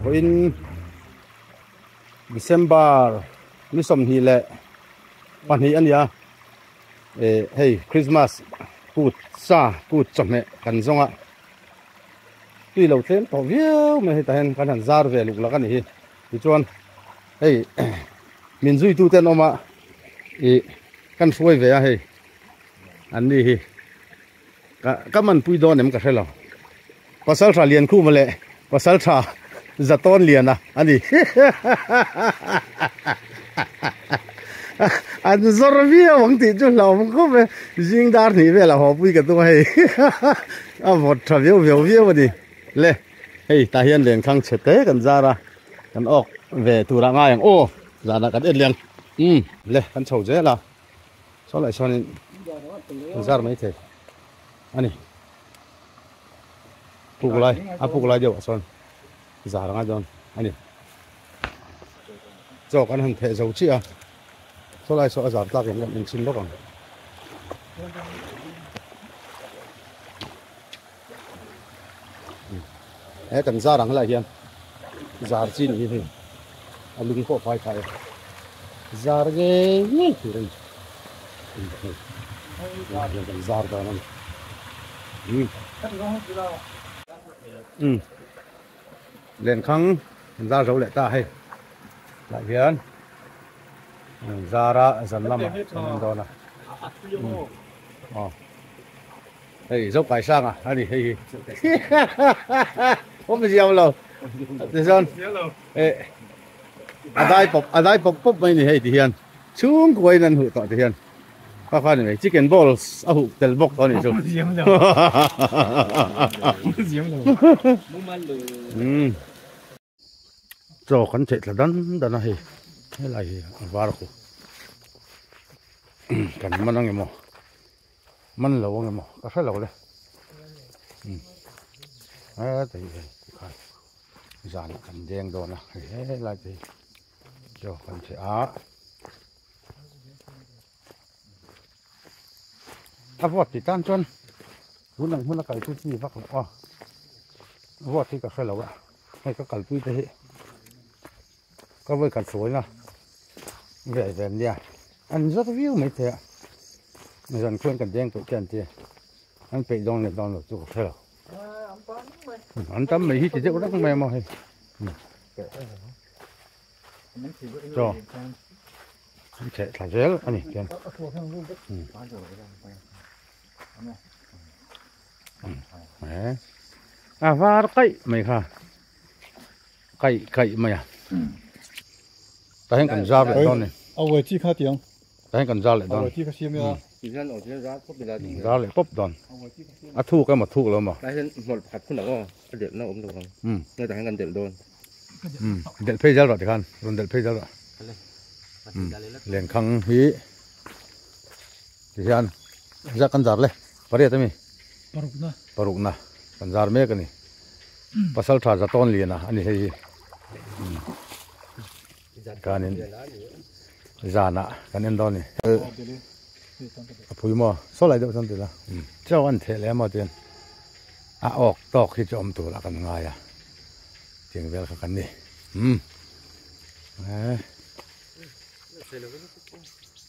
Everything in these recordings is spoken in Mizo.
Vawiin December ni 22 a ni a, eh hei Christmas kut sa kut chawhmeh kan zawng a, tui lo tlem tawh viau mai hetah hian kan han zar ve luk lak a ni hi. Tichuan hei min zuitu te an awm a, ih kan hruai ve a hei an ni hi. Ka ka man pui dawn em ka hre lo. Pasal tha Liankhuma leh pasal tha Zatawn Liana a ni. An zawr viau ang tih chu hlauhawm khawp e. Zing dar hnih velah haw pui ka tum a hei. A vawt tha viau viau viau a ni. Le hei tah hian lenkhang chhe te kan zar a, kan awk ve turah ngai ang aw. Zanah kan en liang. Umm le kan chho zel a. Saw lai sawn in an zar mai thei a ni puk lai a puk lai deuh ah sawn zar anga dawn a ni chaw kan han theh zo chiah a saw lai saw a zar tlak in kan enchhin bawk ang. He kan zar ang helai hian zar chi ni hi hei a lung pawh fai thai a zar ngei ngei tur a ni hei hian kan zar dawn a ni um lenkhang kan zar zo leh ta hei tah hian zar a zan lamah kan en dawn a aw. Hei zo kai sang a ani hei hi awm ziam lo tichuan eh a dai pawp a dai pawp pawp mai ni hei ti hian chhungkua in an huh tawh ti hian kha kha ni mai chicken balls a huh tel bawk tawh a nih chu umm chaw kan cheh thla dan dan a hei helai hi a var khu kan man ang emaw man lo ang emaw ka hre lo le umm heta hi hei tikhan zanah kan deng dawn a hei helai te hi chaw kan cheh a a vawt ti tan chuan tun ang hmun a kalpui chi vak loh a vawt hi ka hre lo a hei ka kalpui te hi ka vawi khat hruaina ve ve an nia an zawt viau mai thei a zan khuan kan deng peih te an tia an peih dawn leh dawn lo chu ka hre lo an tam mai hi ti deuh reng mai a maw hei. Chaw an cheh thla zel a ni chuan a var kaih mai kha kaih kaih mai a tah hian kan zar leh dawn a ni tah hian kan zar leh dawn zar leh pawp dawn a thuk emaw thuk lo emaw Delh phei zal rawh tikhan rawn delh phei zal rawh lenkhang hi tihian zah kan zar le pariat ami parukna parukna kan zar mek ani pasal tha zatawn liana ani hei hi kanin zanah kan en dawn ni a phui maw saw lai deuh chuan tila chaw an theh leh maw tian a awk tawk hi chu awm turah kan ngai a tiang vel kha kan ni umm eh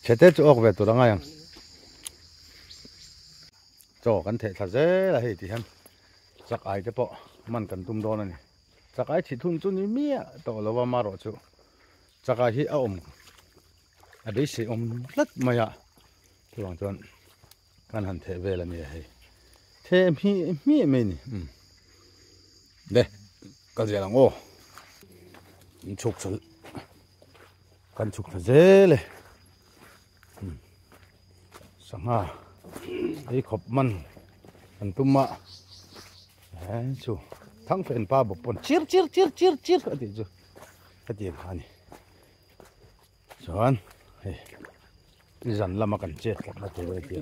chhete chu awk ve tur a ngai ang chaw kan theh thla zel a hei ti hian chak ai te pawh man kan tum dawn a ni chak ai chhit hun chu ni miah tawh lo a marawh chu chak ai hi a awm a beisei awm tlat mai a chuvang chuan Kan han theh vel a nia hei. Theh hmih hmih mai ni. Um. Le, kal zel ang aw. In chhuk chho kan chhuk thla zel e. Um. Sangha ei khawp man kan tum a. He chu thang fen pa bawk pawn chir chir chir chir chir a tih chu. Hetiang kha a ni. Chuan hei zan lama kan chet tlat na tur a tia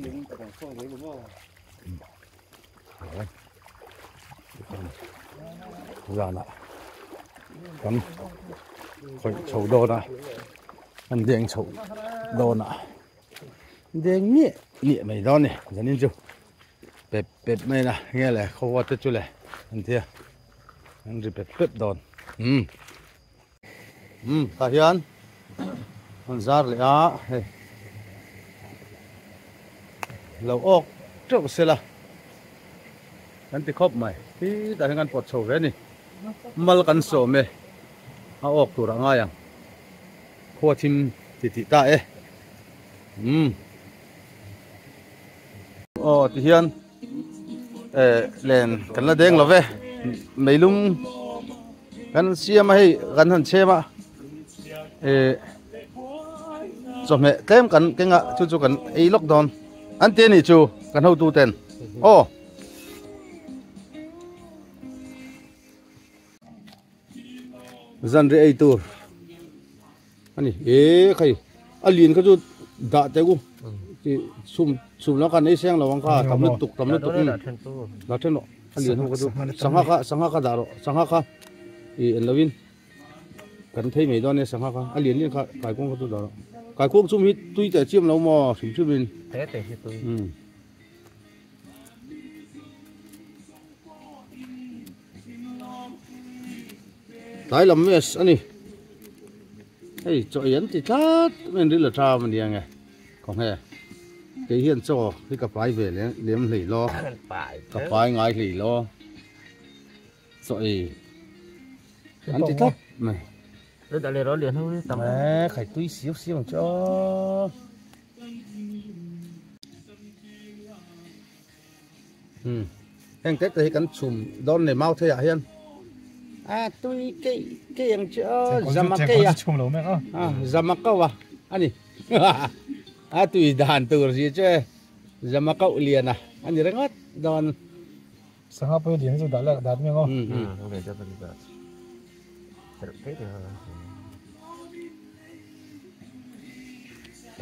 zanah kan khawih chho dawn a an deng chho dawn a deng miah miah mai dawn a ni zanin chu pep pep mai na nge le khawva te chu le an tia an ri pep pep dawn. Um um tah hian an zar leh a hei lo awk teuh sela kan ti khawp mai khi tah hian kan pawt chho ve a ni mal kan sawm e a awk tur a ngai ang khua thim ti tih ta e um aw ti hian eh len kan la deng lo ve meilum kan siam a hei kan han chhem a eh chawhmeh tlem kan keng a chu chu kan ei lawk dawn an ti a nih chu kan hotu ten aw. Zanriah ei tur a ni e khai a lian kha chu dah teh u tih chhum chhum lam khan ei seng lo ang kha tam lutuk tam lutuk dah then rawh a lian ho kha chu sangha kha sangha kha dah rawh sangha kha ih en lovin kan thei mai dawn ania sangha kha a lian lian kha kaikuang kha chu dah rawh kaikuang chum hi tui teh chiam lo maw hrim hrim in. Tlai lam mes a ni hei chaw ei an ti tlat mai an ril a ṭam a nia nge khawnge kei hian chaw hi ka pai ve lem hlei lo ka pai ngai hlei lo chaw ei an ti tlat mai khai tui siau siau ang che aw. Heng te te hi kan chhum dawn nei mau thei ah hian a tui keih keih ang chi aw zama keih a a zama kau a ani a tui dan tur si che zama kau lian a ani ringawt dawn sangha pawh hi lian chu dah leh dat mai ang aw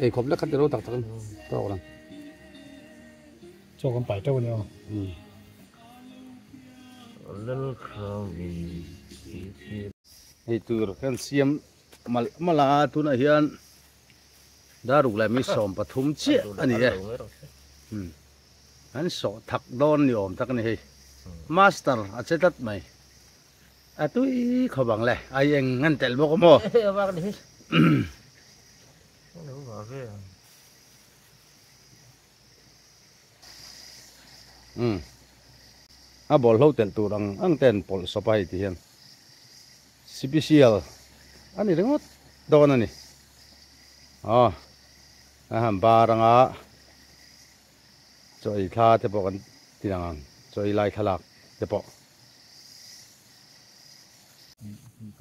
Ei khawp lek kha ti ro tak tak in tawk lang. Chaw kan pai teuh a nia. Hei tur kan siam malh malh a tunah hian daruk leh mi 13 chiah a ni e. An sawh thak dawn ni awm tak a ni hei. Master a che tlat mai. A tui khawp ang le, ai eng an telh bawk a maw? Umm a bawlhlo telh tur ang ang te an pawlh sawp a hei ti hian sipisial a ni ringawt dawn a ni. Aw a han bar anga chaw ei thla te pawh kan ti lang ang chaw ei lai thlalak te pawh.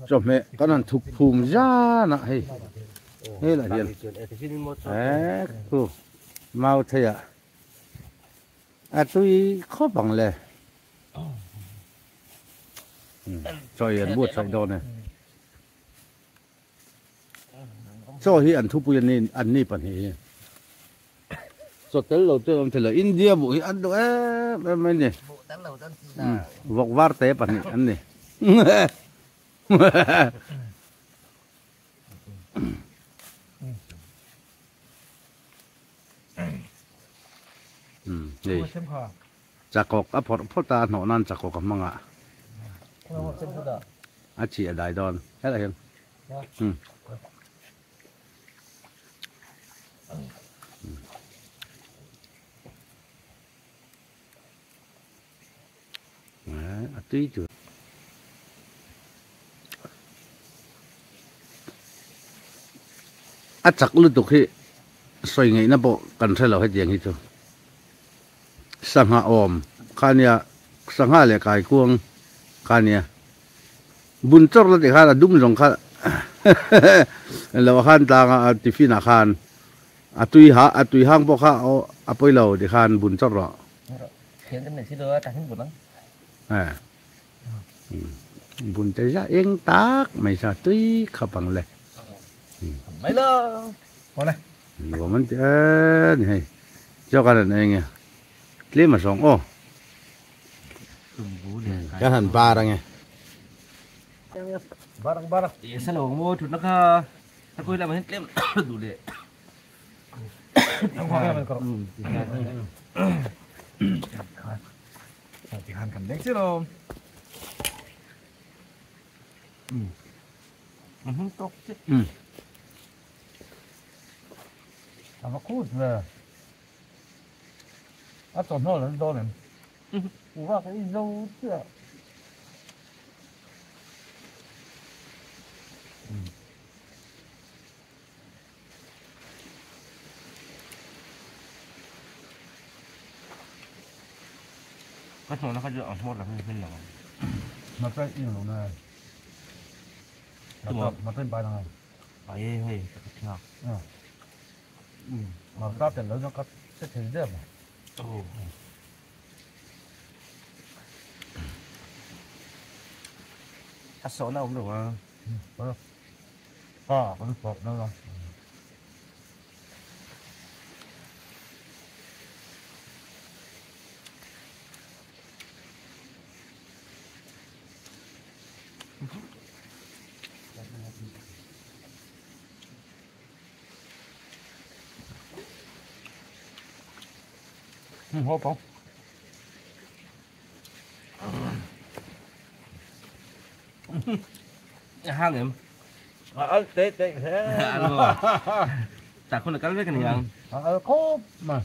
Chawhmeh kan han thuk phum zan a hei helah hian eh khu mau thei ah a tui khawp ang le chaw ei an buatsaih dawn e chaw hi an thupui an ni an ni pahnih hi chaw tel lo chu an awm thei lo India buh hi an duh em em mai a ni vawk var te pahnih an ni hei chakawk a phawrh phawt a hnawh nan chakawk a hmang a a chhi a dai dawn helai hian a tui tur a chak lutuk hi sawi ngaihna pawh kan hre lo hetiang hi chu sangha awm kha nia sangha leh kaikuang kha nia bun chawrh la tih khan a dum zawng kha lo a khan tlang a tiffin ah khan a tui ha a tui hang pawh kha aw a pawi lo ti khan bun chawrh rawh. Bun te zah eng tak mai sa tui khap ang le. Nuam an ti a ni hei chaw khan an ei nge tlem a sawng aw. Kan han bar ange. Barang barang. Tawk chiah. A va khut ve. A chawhnaw lan dawn em? Uva ka i zo chiah. Ka hnawhna kha chu a hmawr lam hi hmin lo ang. Mata i lo na. Mata mata in pai lang. Pai e hei ka thlak. Mata tel lo ka se thei der ma. Oh. A sawhna awm lo a. A kan sawh na la. Hô không? Hang em? À, tê tê thế. Ta không được cắn với cái này không? À, có mà.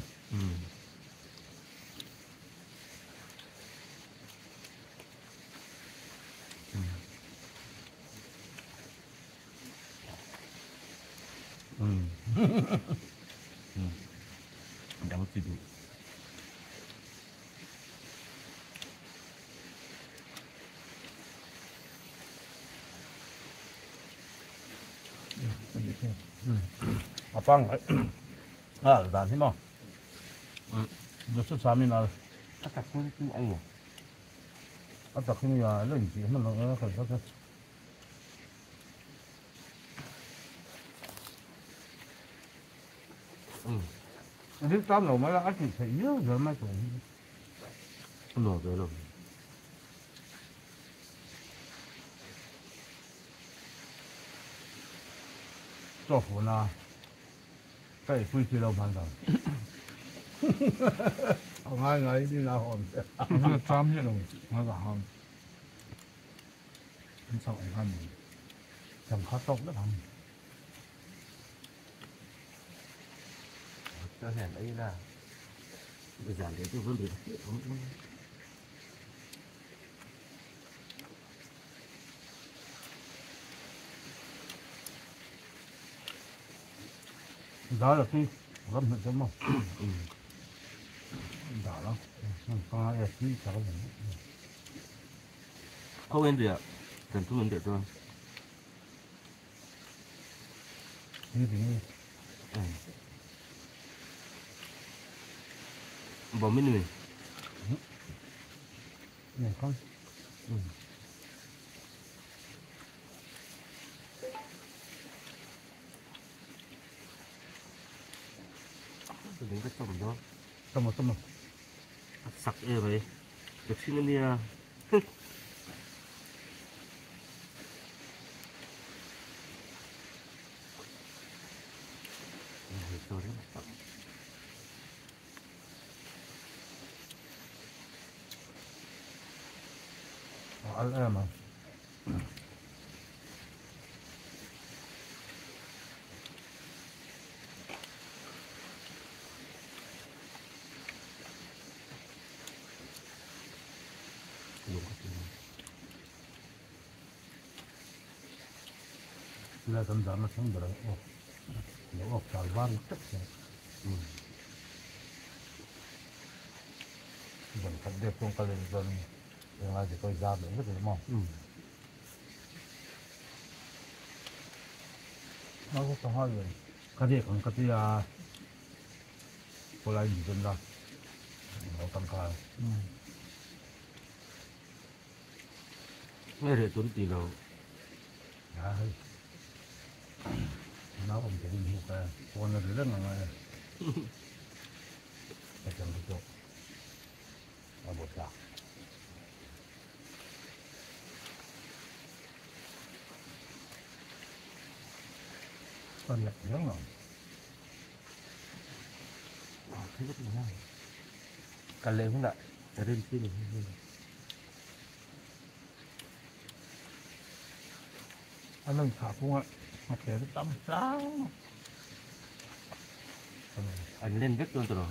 Đắng chịu. À băng à đàn thế mà. Nó xuất sáng mình là. Tất cả cũng ăn rồi. À tất cả là lên gì mà nó phải rất. Nước tắm rồi mới là ăn thịt thấy nhớ rồi mà cũng nổ rồi rồi. 做苦呢，再回去老盘上。我爱爱你那好。那张一龙，我是好，很少爱看你，chẳng khó tốt lắm không. Cho hẹn ấy là bây giờ để tôi vẫn bị không. Đó là khi gấp được đúng không? Đó lắm. Con này khi cháu mình. Không yên được, cần thu mình được thôi. Như thế này. Bỏ mình này. Này con. Đến cái tầm đó. Tầm một tầm một. Sặc ê vậy. Được xin đi à. Al mà. Là tầm giảm nó xuống rồi, nó ốc chảo van chắc rồi. Vẫn phải đẹp trong cái lên rồi, là chỉ có giá nữa rồi mà. Nó có sao rồi, cái gì còn cái gì à, cô lại nhìn ra, nó tăng cao. Nghe rồi tốn tiền đâu. Dạ hơi. Nó cũng chỉ đi một cái, con nó rất là ngay. Cái chân cái chỗ, nó bột cả. Con lật lắm rồi. Thế rất là ngon. Cả lệ không lại, cả đêm kia này. A lan thah kawngah hmathler a tam tlang a. An len vek dawn tawh lo.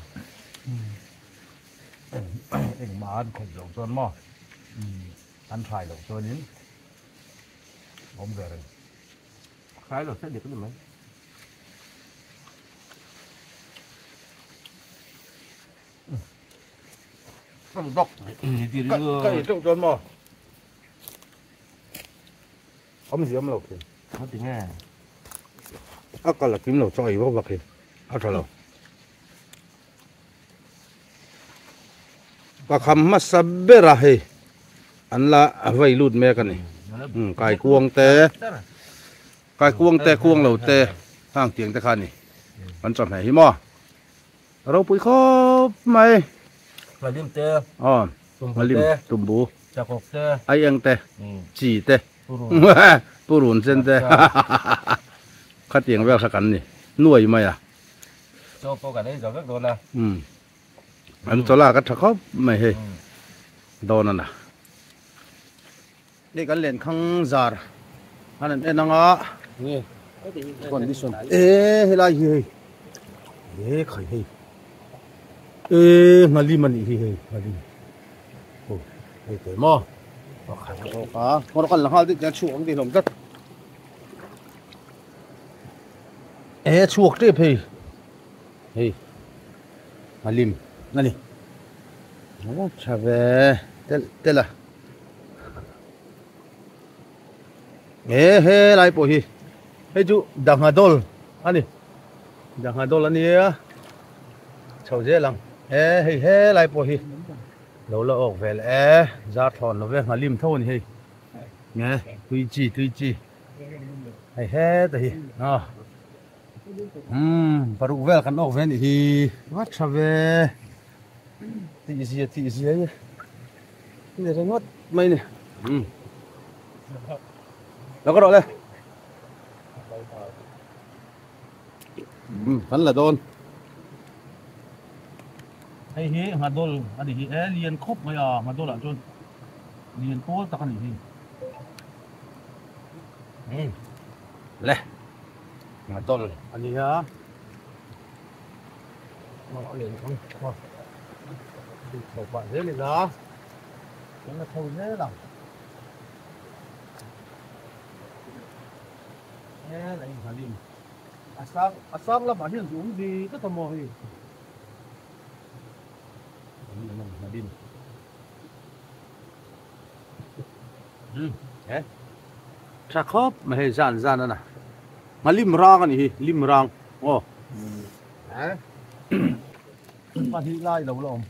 Engmah an khaih loh chuan maw an hrai loh chuanin awm ve reng. Hrai lo se dik a ni mai. Ka ei teuh chuan maw awmzia awm lo khi. A kal a kim lo chaw ei vak vak hi a tha lo. Ka kham hmasa ber a hei an la vei lut mek a ni. Kaikuang te kaikuang te kuang lo te hang tiang te kha a ni kan chawhmeh hi maw. Ropui khawp mai. Ngalim te, tumbu te, tumbu, chakawk te, aieng te, chi te, purun sen te, khatiang vel kha kan ni nuai mai a. Chaw pawh kan ei zo vek dawn a. An chaw lak a tha khawp mai hei dawn a na. Hei kan lenkhang zar an han en anga condition e helai hi hei e khai hei e nghalim a nih hi hei nghalim aw hei te maw pakhat a awk a kawr kan la nghal tih chuan chhuak ang tih hlawm tlat e chhuak tep hei hei nghalim a ni tha ve telh telh a. He he lai pawh hi hei chu dangha dawl a ni dangha dawl a nia chho zel ang he hei he lai pawh hi lo la awk vel e zar thlawn lo ve nghalim tho a ni hei nge tui chi tui chi hei he te hi a umm paruk vel kan awk ve a nih hi va tha ve tih zia tih zia hi. Ni ringawt mai ni. Umm. Lo ka rawh le. Umm kan la dawn. Hei hi nghadol a ni hi e lian khawp mai a nghadol ah chuan lian pawl tak a ni hi. Umm le nghadol a ni a. Aw a lian thang a chho pah zel ila kan la chho zel ang hel a innghalin a sang a sang lamah hian zu awm ve tlat a maw hei an innghalin umm he tha khawp mai hei zan zan a na nghalim rang a nih hi lim rang aw. Pahnih lai lo la awm.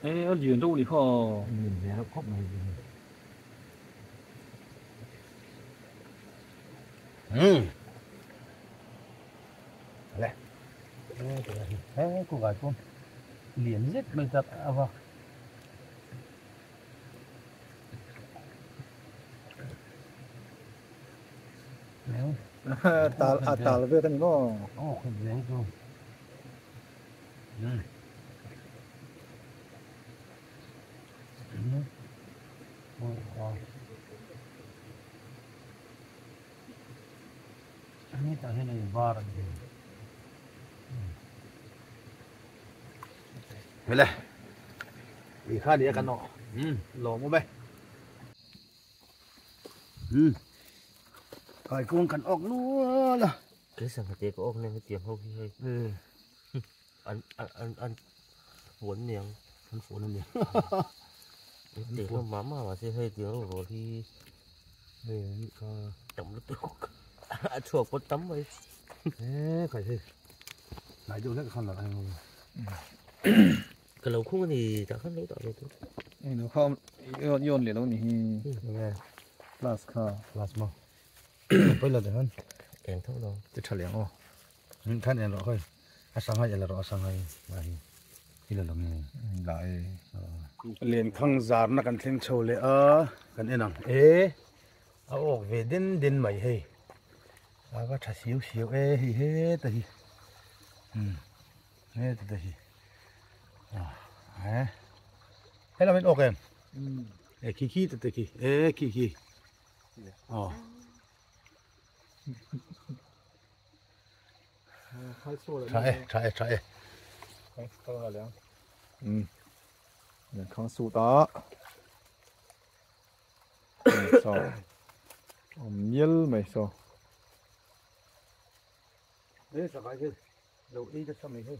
E a lian deuh a ni kha. Lian ve reuh khawp mai hi. Hmm. Le. He ku gai pawh lian zet mai tak a va. Tal a tal vek a ni maw? Aw khat ve ang chu. Hetah hian a invar a ni. Hmel e, ui kha nia kan awh lawm awm e. Umm kaikuang kan awk nual a. Kei sangha te ka awk nen hetiang ho hi hei an an an an fuan aniang. An fuan aniang. Te hlawm mah mah mahse hei tiang rawng rawl hi hei anih kha tam lutuk a chhuak pawh tam mai. He khai hei hnai deuh hlek khan la ang. Ka lo khung a ni tah khan lo dah ve tur. Eng lo kha i awn leh lo ni hi. Enge class kha. Class maw. Pawih lo han. Eng tho lo. Ti tha leh ang aw. Khan en rawh khawi. A sanghai ela rawh a sanghai la hi. I la lo nge. La e. Lenkhang zarna kan thleng chho leh a kan en ang e a awk ve den den mai hei a va tha siau siau e hei heta hi umm heta te hi a he helam in awk em. E khi khi te khi e khi khi ờ trái trái khang su ta so miel mày so đấy sao cái đầu đi cho xong này thôi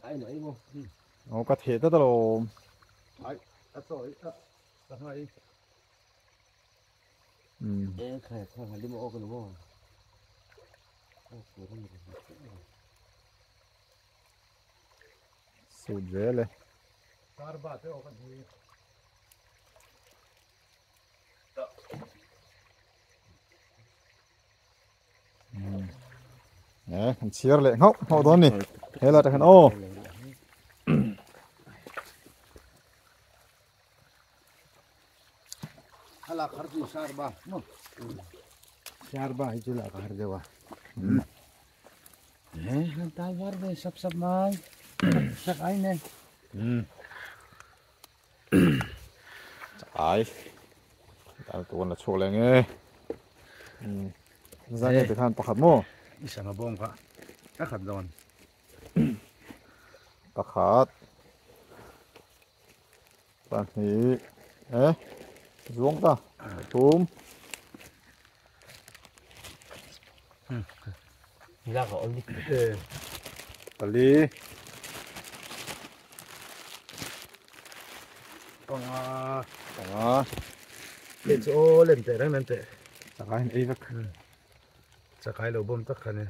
cái nữa không nó có thể đó rồi đấy rồi đó ừ khai khai đi mua cái nó sụt dễ lên nè thằng chia lại ngốc ngốc đó nè thế là thằng ô là khar gì sarba sarba hay là khar dewa nè ta war về sắp sắp mai sắp ai nè ai ta tuần là chỗ này nghe ra nghe từ than bạc hạt mô sang bông cả các hạt đòn bạc hạt bạn thì ấy ruộng ta thúm ra gọi đi tali còn à lên chỗ lên tệ đang lên tệ chắc ai ấy vắc chắc ai lâu bom tắc khăn này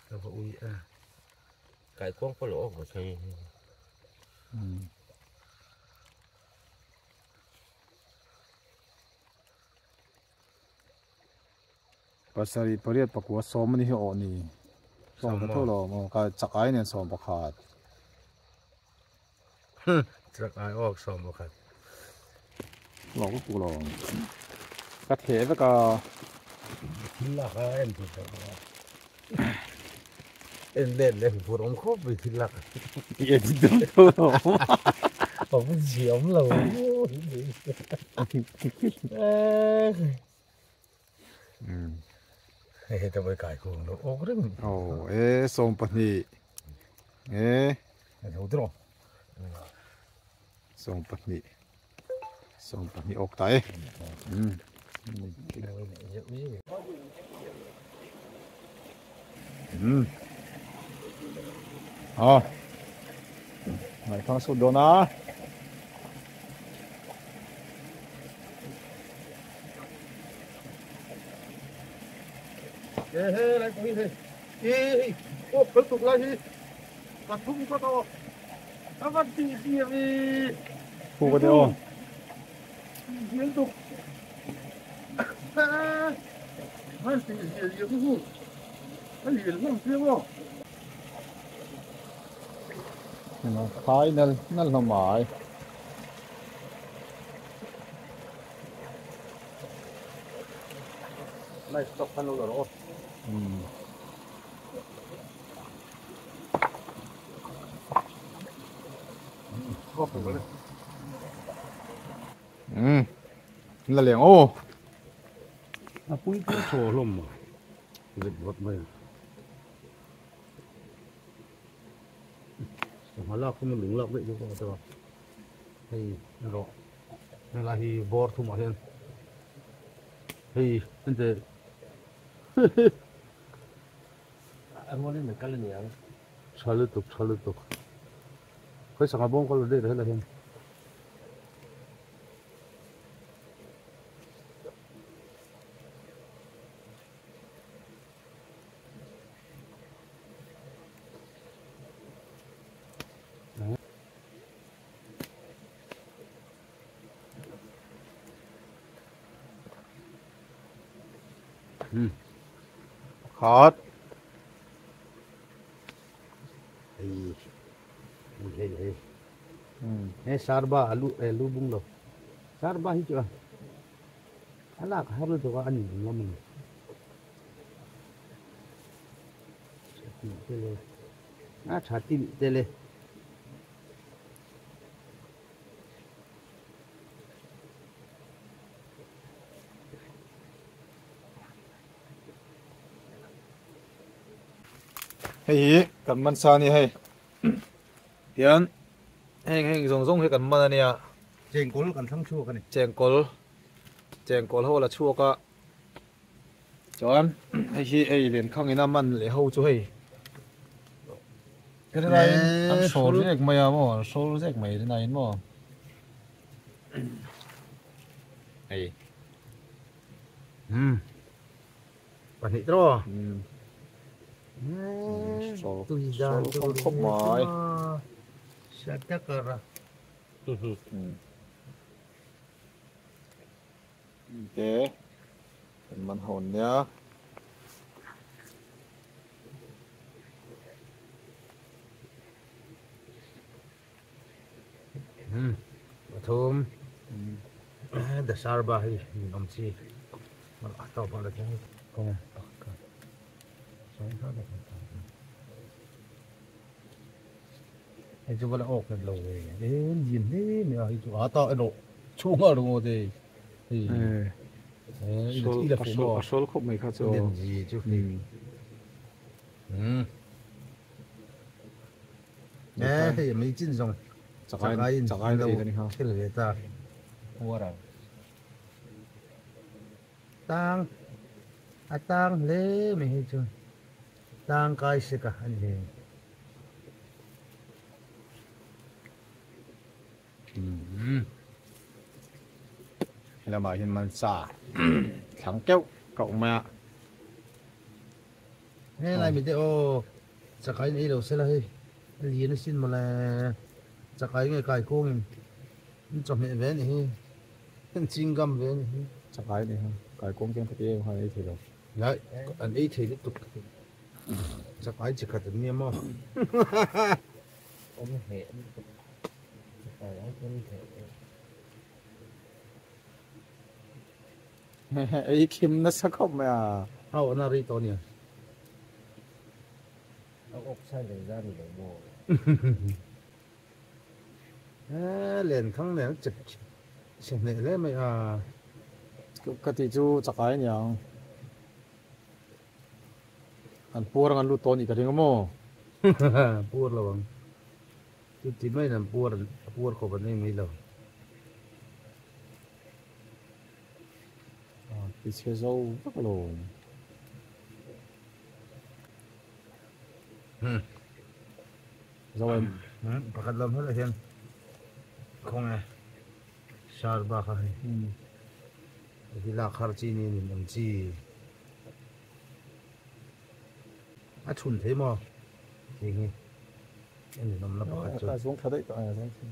đâu có ui à cái con có lỗ của thầy pasari pariat pakua som ni hi oni som ka tholo mo ka chakai nen som pakhat chakai ok som pakhat lo ko ku lo ka the ve ka thil ka em thu em lên lên phụ ông khốp vì thil lak ye di dum tholo ông diễm rồi Hey, tao mới cài cuồng nó ốc đấy. Ồ, ê, xôm bát nhị. Ê, đâu rồi. Xôm bát nhị. Xôm bát nhị ốc tay. Ờ. Mày không sụt đồ nó. Ê, lại có gì? Ê, ô, tiếp tục lại đi. Bắt thúng có to. Nó vẫn chỉ gì vì. Phụ có điều. Liên tục. Vẫn chỉ gì gì cũng. Nó liền không biết không. Nó khai nó nó mỏi. Này, stop panel rồi. Là liền ô. À, bún cũng sổ lắm mà. Dịch vật mày. Mà là không đúng lắm vậy chứ không sao. Thì rồi. Nên là thì bor thu mà hiện. Thì anh chị. Anh muốn lên cái này à? Chả tục, chả tục. Cái sạc bông có là đây là hiện. Hot. Ê, sarba alu alu bung lo. Sarba hi chưa? Ala har lo to anh nó mình. Tele. À chati tele. Hei hi kan man sa a ni hei. Tian heng heng zawng zawng hi kan man a nia. Chengkawl kan thlang chhuak a ni. Chengkawl chengkawl ho la chhuak a. Chuan hei hi ei lenkhang ina man leh ho chu hei. Rinaiin an hrawl zek mai a maw an hrawl zek mai rinaiin maw. Hei. Hmm. Pahnih tawh. Hmm. Tui dan tur khawp mai. Satakara. Te kan man hawn nia. Pathum Dasarba hi min awm chi a tawp ah la thleng kawng pakhat hei chu va la awk nghet lo ve en zin hle mai a hei chu a ta erawh chhung a ru te hei i la fuh maw a hrawl khawp mai kha chu len zi chu hei Eh hei mei chin zawng chakai in chakai lo ei kan ha khel ve ta Puara. Tang a tang hle mai hei chu tang kai sek a ani hei. Helamah hian man sa thlang keuh keuh mai a. Helai mite aw chakai in ei lo sela hei a lian asin mawle chakai nge kai kawng in in chawhmeh ve anih hi in chingam ve anih hi. Chakai anih hi kai kawng chuan khati em khan an ei thei lo. Lai an ei thei lutuk chakai chi khat an nia maw. Awm hle lutuk chakai ai chuan hle. Ei khim nasa khawp mai a. A awhna rei tawh ania. A awk sai leh zan ni lo maw? He lenkhang nen a chep chhe hneh hle mai a. Ka tih chu chakai a niang. An puar ang an lut tawh a nih ka ring a maw? Puar lo ang. Chuti maiin an puar a puar khawp an ei mai lo. Ti chhe zo vak lo. Zo em? Pakhat lam hawlh ah hian khawnge sar bak a hei. Hei lak har chi ni nin ang chi. A chhun thei maw? Heng hi a ninawmna pakhat chu. A zuang thla daih tawh a zuang thla.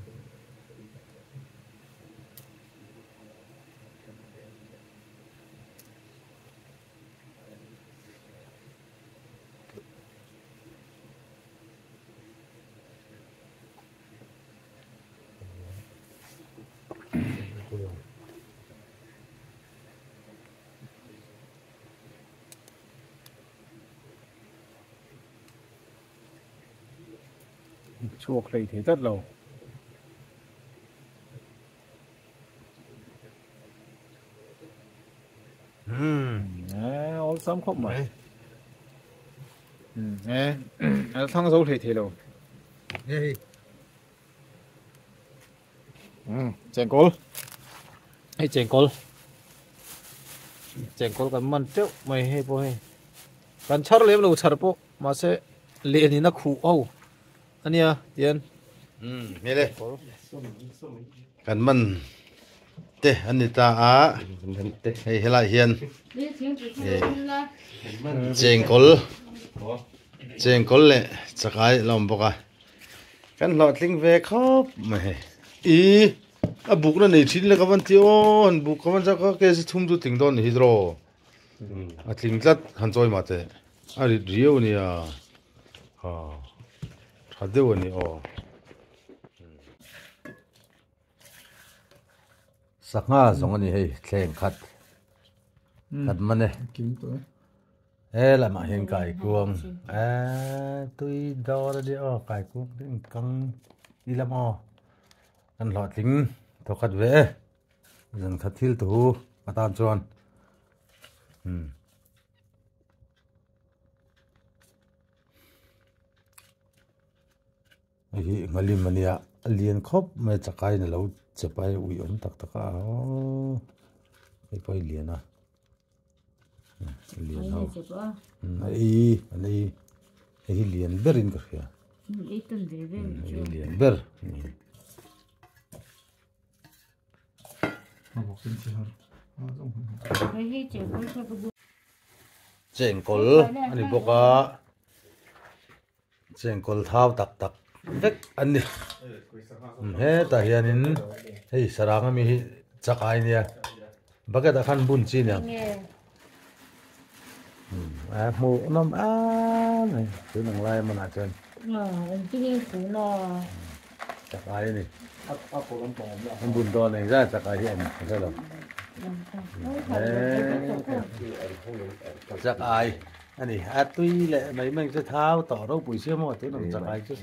Chhuak hlei thei tlat lo. Eh, awlsam khawp mai. Eh, a thlang zo hlei thei lo. Hei. Chengkawl. Hei chengkawl. Chengkawl kan man teuh mai hei pawh hei. Kan chhar lem lo chhar pawh mahse lenin a khuh ho ania tian. Hmel e. Kan man te an ni ta a. Hei helai hian chengkawl chengkawl leh chakai a la awm bawk a. Kan hlawhtling ve khawp mai hei. I a bukna nei thin le ka van ti aw han buk ka van chak a kg thum chu tling dawn ni hi draw a tling tlat han chawi mah teh a rit riau a nia ha tha deuh a ni aw. Sangha zawng a ni hei thleng khat khat man e. He lamah hian kaikuang eee tui dawr a nia aw kaikuang te inkang ila maw kan hlawhtling thaw khat ve e zan khat thil tu atan chuan umm. Hei hi nghalim a nia a lian khawp mai a chakai in a lo chep a hei ui awm tak tak a aww hei pawh hi lian a a lian ho a ei an ei hei hi lian ber in ka hria hei hi lian ber a ni. Chengkawl a ni bawk a. Chengkawl thau tak tak vek an ni hetah hianin hei sarang ami hi chakai nia bucket ah khan bun chi nia a hmuh nawm em mai tun ang lai hmanah chuan chakai a ni an bun dawn engzat chakai hi a awm ka hre lo chakai. A ni, a tui leh mai mai chu thau tawh ropui sia maw tun ang chakai chu.